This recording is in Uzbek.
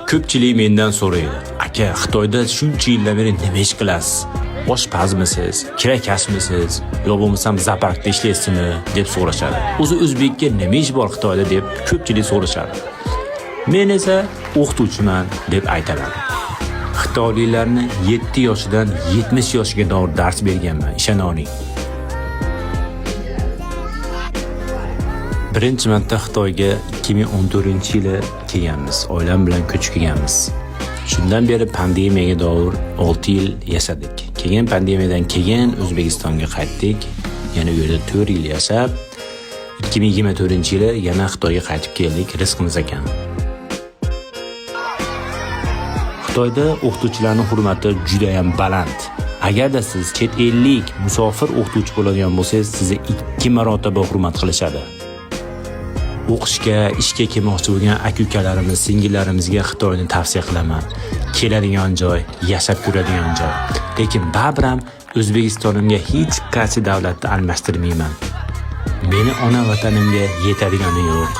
Ko'pchilik mendan so'raydi: "Aka, Xitoyda shuncha yildan beri nima ish qilasiz? Oshpazmisiz, kirakashmisiz, yo bo'lmasam zooparkda ishlaysizmi?" deb so'rashadi. O'zi o'zbekka nima ish bor Xitoyda deb ko'pchilik so'rashadi. Men esa o'qituvchiman deb aytaman. Xitoyliklarni 7 yoshidan 70 yoshiga dor dars berganman, ishona oling. Birinchi marta Xitoyga 2014-yili kelganmiz. Oilam bilan ko'chib kelganmiz. Shundan beri pandemiyaga doir 6 yil yashadik. Keyin pandemiyadan keyin O'zbekistonga qaytdik. Yana u yerda 4 yil yashab, 2024-yili yana Xitoyga qaytib keldik, rizqimiz ekan. Xitoyda o'qituvchilarning hurmati juda ham baland. Agarda siz chet ellik musofir o'qituvchi bo'ladigan bo'lsangiz, sizni 2 marotaba hurmat qilishadi. O'qishga, ishga kelmoqchi bo'lgan aka-ukalarimiz, singillarimizga Xitoyni tavsiya qilaman. Keladigan joy, yashab ko'radigan joy. Lekin baribir ham O'zbekistonimga hech qaysi davlatni almashtirmayman. Meni ona vatanimga yetadigani yo'q.